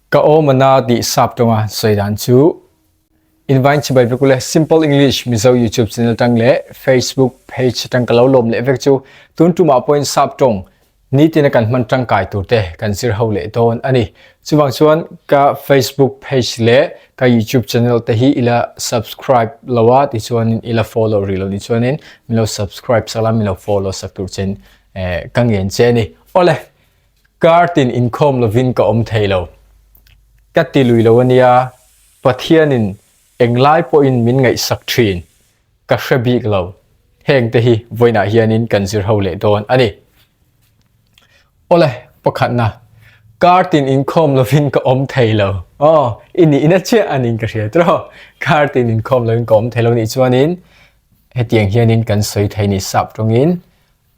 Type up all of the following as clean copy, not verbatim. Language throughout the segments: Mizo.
Ka awm ana tih sap tawnga sawi dan chu Invine chibai vek ule Simple English Mizo YouTube channel tang leh Facebook page tang ka lo lawm leh vek chu tun tumah pawhin sap tawng nitin a kan hman tangkai tur te kan zir ho leh dawn a ni. Chuvang chuan ka Facebook page leh ka YouTube channel te hi ila subscribe lo a tichuanin ila follow rih lo ni chuanin min lo subscribe sak la min lo follow sak tur chen ka ngen che a ni. Awle! Kar tin inkhawm lovin ka awm thei lo. Ka ti lui lo a nia, Pathianin englai pawhin min ngaihsak thin, ka hre bik lo. Heng te hi vawiinah hianin kan zir ho leh dawn a ni. Awle, pakhatna, kar tin inkhawm lovin ka awm thei lo. Aw, i nihna chiah a niin ka hria tiraw? Kar tin inkhawm lovin ka awm thei lo nih chuanin hetiang hianin kan sawi thei ni sap tawngin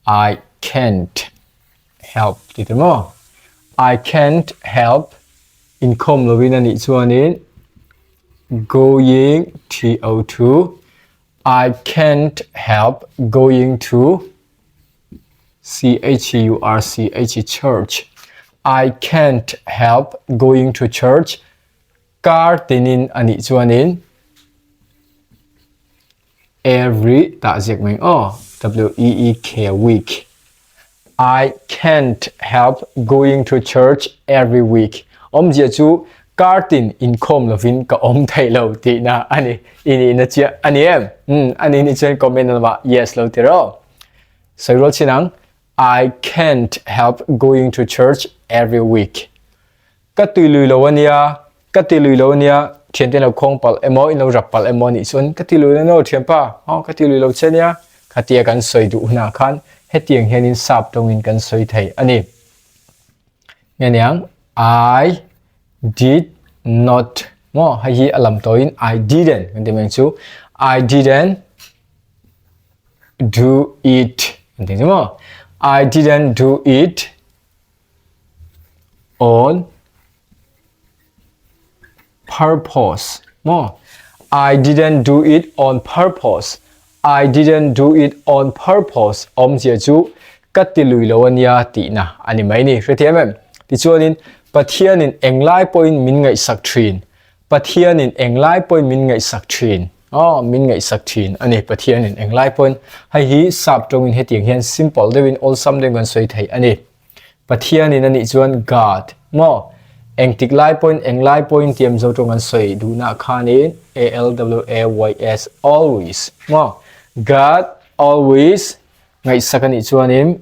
I can't help ti te maw? I can't help inkhawm lovin a nih chuanin going to to I can't help going to C H U R C H church I can't help going to church kar tinin a nih chuanin Every tah ziak mai aw W E E K week I can't help going to church every week awmzia chu kar tin inkhawm lovin ka awm thei lo tihna a ni. I nihna chiah a ni em? Umm a ni ni chuan comment lamah yes lo ti rawh. Sawi rual chin ang I can't help going to church every week. Ka tui lui lo a nia, ka ti lui lo a nia, thiante in lo khawng palh emaw, in lo rap palh emaw anih chuan ka ti lui lo no thianpa, aw ka ti lui lo che nia, khatia kan sawi duh hunah khan hetiang hianin sap tawngin kan sawi thei a ni. Nge niang, I did not maw hei hi a lam tawhin I didn't kan ti mai ang chu, I didn't do it kan ti chu maw, I didn't do it on purpose maw I didn't do it on purpose I didn't do it on purpose awmzia chu ka ti lui lo ania tihna a ni mai ni hrethiam em tichuanin Pathianin englai pawhin min ngaihsak thin Pathianin englai pawhin min ngaihsak thin aw min ngaihsak thin a ni Pathianin englai pawhin hei hi sap tawngin hetiang hian simple deuhin awlsam deuhin kan sawi thei a ni. Pathianin a nih chuan God maw? Engtik lai pawhin eng lai pawhin tia Mizo tawng an sawi duhna khanin A-L-W-A-Y-S always maw? God always ngaihsak a nih chuanin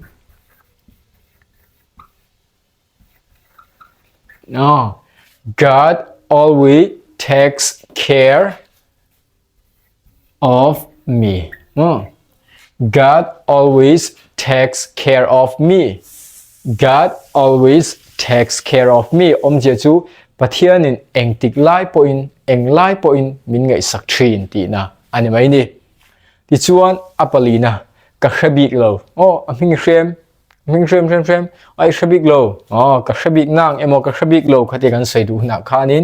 No. God always takes care of me. No. God always takes care of me. God always takes care of me. Awmzia chu Pathianin engtik lai pawhin eng lai pawhin min ngaihsak thin tihna a ni mai ni. Tichuan a palina ka hre bik lo. Aw a hming hrem hming hrem hrem hrem ai hre bik lo aw ka hre bik nang emaw ka hre bik lo khati kan sawi duh hunah khanin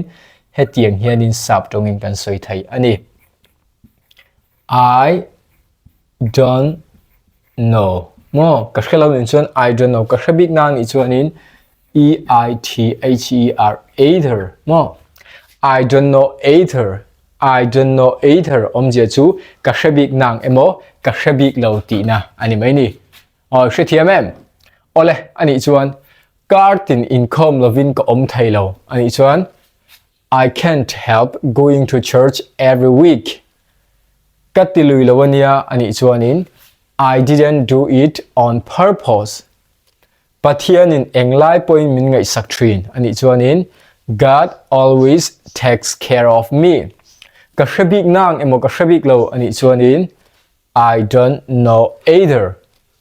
hetiang hianin sap tawngin kan sawi thei a ni I don't know maw ka hre lo nih chuan I don't know ka hre bik nang nih chuanin E I T H E R either maw I don't know either I don't know either awmzia chu ka hre bik nang emaw ka hre bik lo tihna a ni mai ni Aw hrethiam em? Awle, anih chuan kar tin inkhawm lovin ka awm thei lo. Anih chuan I can't help going to church every week. Ka ti lui lo ania anih chuanin I didn't do it on purpose. Pathianin englai pawhin min ngaihsak thin anih chuanin God always takes care of me. Ka hre bik nang emaw ka hre bik lo anih chuanin I don't know either.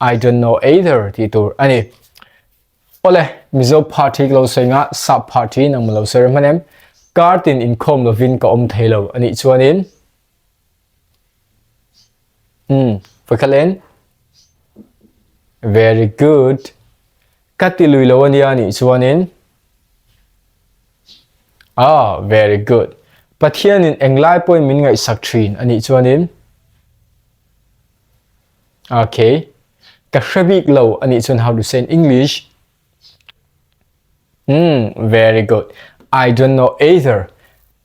I don't know either tih tur a ni. Awle, Mizo party ka lo sawi nga, sap party nang lo sawi rem hman em? Kar tin inkhawm lovin ka awm thei lo a nih chuanin Hmm, Vakhalen. Very good. Ka ti lui lo a nia nih chuanin Ah, very good. Pathianin englai pawhin min ngaihsak thin a nih chuanin Okay. Ka hre bik lo a nih chuan how to say in English? Hmm, very good. I don't know either.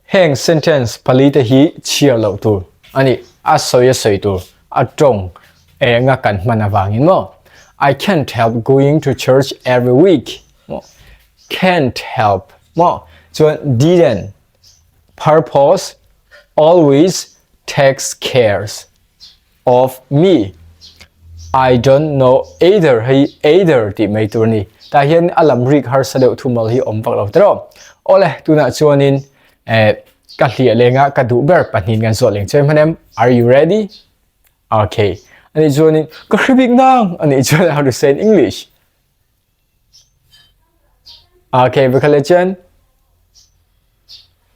Heng sentence palite hi chhiar loh tur a ni. A sawi a sawi tur, a tawng enga kan hman avangin maw? I can't help going to church every week. Maw? Can't help maw? Chuan didn't purpose always takes cares of me. I don't know either hei either tih mai tur ni. Tah hian a lam rik harsa deuh thumal hi awm vak lo tawh. Awle tunah chuanin eh ka hliah lenga ka duh ber pahnih kan zawh leng chuan hman em? Are you ready? Okay. Ani chuanin ka hre bik nang ani chuan how to say in English. Okay, vekha chuan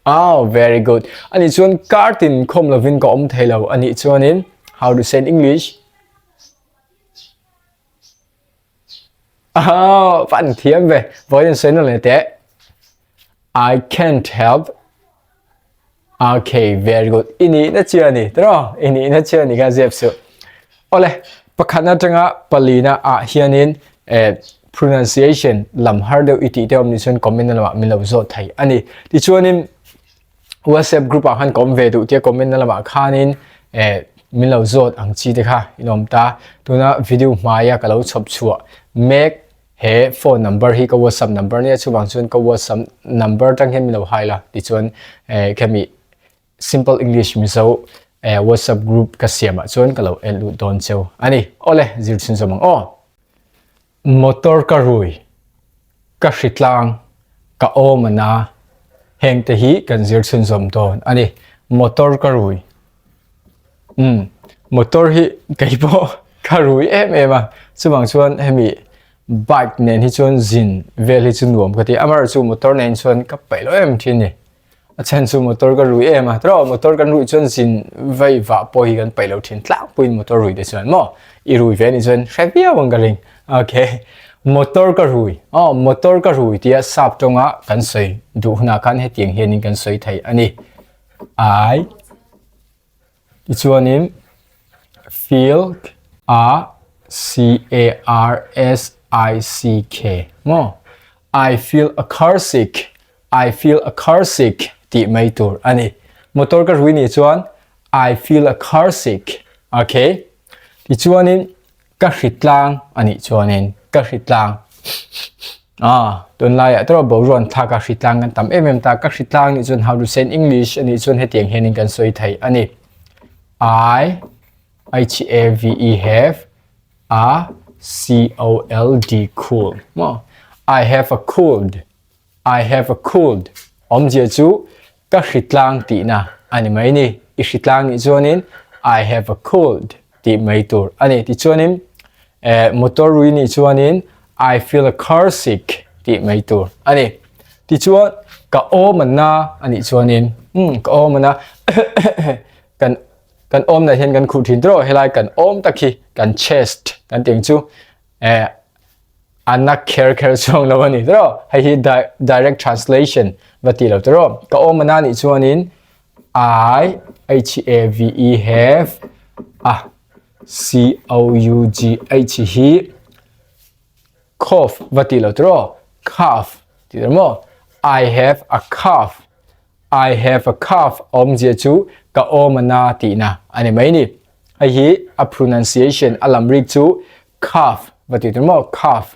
Oh, very good. Ani chuan kartin khom lovin ka awm thei lo. Ani chuanin how to say in English? Oh, van thiam ve. Voin sawi nawn leh teh. I can't help. Okay, very good. I nih na chia ni. Tro, i nih na chia ni ka zep su. Ole, pakhat na tanga palina ah hianin eh, pronunciation lam har deuh i tih te awm ni chuan comment na lamah min lo zawt thei ani. Tichuanin WhatsApp group ah khan ka awm ve duh tia comment na lamah khanin eh, min lo zawt ang chi te kha in awm ta. Tuna video hmaia ka lo chhawp chhuah mek He phone number hi ka WhatsApp number nia chuvang chuan ka WhatsApp number tang hian min lo hai la tichuan eh khemi simple English Mizo eh WhatsApp group ka siam ah chuan ka lo en lut dawn cheu ani. Awle zir chhun zawm ang aw. Motor ka rui, ka hritlang, ka awm ana heng te hi kan zir chhun zawm dawn ani. Motor ka rui. Umm motor hi kei pawh ka rui em em a chuvang chuan hemi bike nen hi chuan zin vel hi chu nuam ka ti amaherawhchu chu motor nen chuan ka peih loh em thin a ni a chhan chu motor ka rui em a tawh motor kan ruih chuan zin vei vah pawh hi kan peih loh thin tlangpuiin motor rui te chuan maw i rui ve anih chuan hre viau ang ka ring okay motor ka rui aw motor ka rui tia sap tawnga kan sawi duh hunah khan hetiang hianin kan sawi thei a ni I Tichuanin feel a C A R S I C K maw? I feel a car sick, I feel a car sick tih mai tur a ni. Motor ka rui nih chuan I feel a car sick. Okay. Tichuanin ka hritlang a nih chuanin ka hritlang ah tunlaiah te erawh boruan thlak a hritlang kan tam em em ta ka hritlang nih chuan how to say in English a nih chuan hetiang hianin kan sawi thei a ni I H A V E have a C O L D cool maw I have a cold I have a cold awmzia chu ka hritlang tihna a ni mai ni. I hritlang nih chuanin I have a cold tih mai tur a ni. Tichuanin eh, motor rui nih chuanin I feel a car sick tih mai tur a ni. Tichuan ka awm a na a nih chuanin hmm, ka awm a na kan kan awm na hian kan khuh thin tawh helai kan awm tak hi kan chest kan tih ang chu eh a na kher kher chuang lo a ni tawh hei hi direct translation va ti lo tawh ka awm a na nih chuanin I H A V E have a C O U G H hi cough va ti lo tawh cough ti tawh maw I have a cough I have a cough awmzia chu ka awm a na tihna a ni mai ni. Hei hi a pronunciation a lam rik chu cough va ti tur maw cough.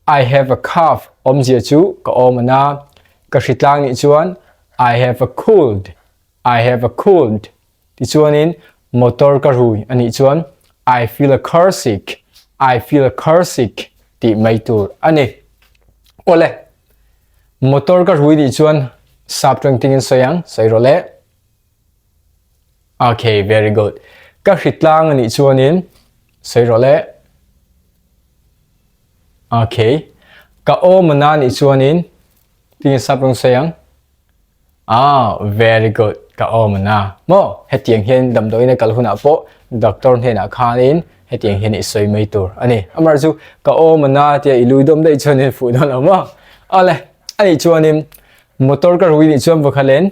I have a cough awmzia chu ka awm a na. Ka hritlang nih chuan I have a cold I have a cold tichuanin motor ka rui a nih chuan I feel a car sick I feel a car sick tih mai tur a ni. Awle. Motor ka rui nih chuan sap tawng tingin sawi ang, sawi rawh le. Okay, very good. Ka hritlang a nih chuanin sawi rawh le. Okay. Ka awm a na nih chuanin tingin sap tawng sawi ang. Ah, very good. Ka awm a na. Maw, hetiang hian damdawiin a kal hunah pawh doctor hnenah khanin hetiang hian i sawi mai tur a ni. Amaherawhchu chu ka awm a na tia i lui dawm daih chuanin fuh dawn lo maw? Awle, anih chuanin motor ka rui nih chuan vawkhat len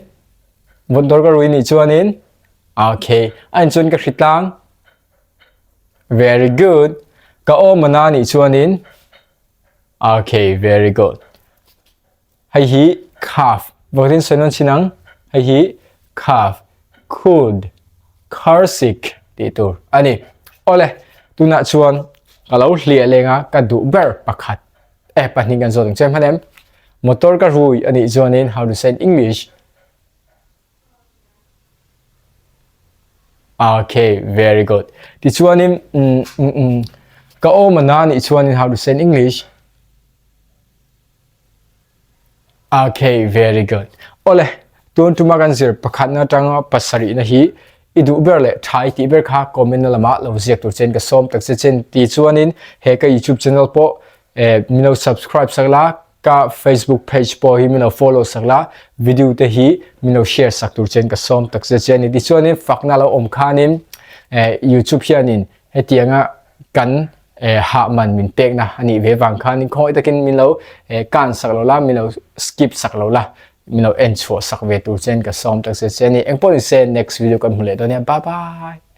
motor ka rui nih chuanin okay, anih chuan ka hritlang. Very good. Ka awm a na nih chuanin okay, very good. Hei hi Calf. Vakin sawi nawn chin ang. Hei hi calf, could, car sick tih tur a ni. Awle, tunah chuan ka lo hliah leng a, ka duh ber pakhat eh pahnih kan zawt ang che hman em? Motor ka rui a nih chuanin how to say in English? Okay, very good. Tichuanin mm, mm, mm, ka awm a na nih chuanin how to say in English? Okay, very good. Ole, tun tuma kan zir pakhatna atanga pasarihna hi i duh ber leh tha i tih ber kha comment na lamah lo ziak tur chen ka sawm tak che chen ti chuanin he ka YouTube channel pawh eh, min lo subscribe sak la ka Facebook page pawh hi min lo follow sak la video te hi min lo share sak tur chen ka sawm tak che chen ni ti chuanin fakna lo awm khanin eh, YouTube hianin hetianga kan hah man min pekna a nih ve vang khan khawngaih takin min lo kan sak lo la min lo skip sak lo la min lo en chhuah sak ve tur chen ka sawm tak che che ni engpawh ni se next video kan hmu leh dawn nia bye bye.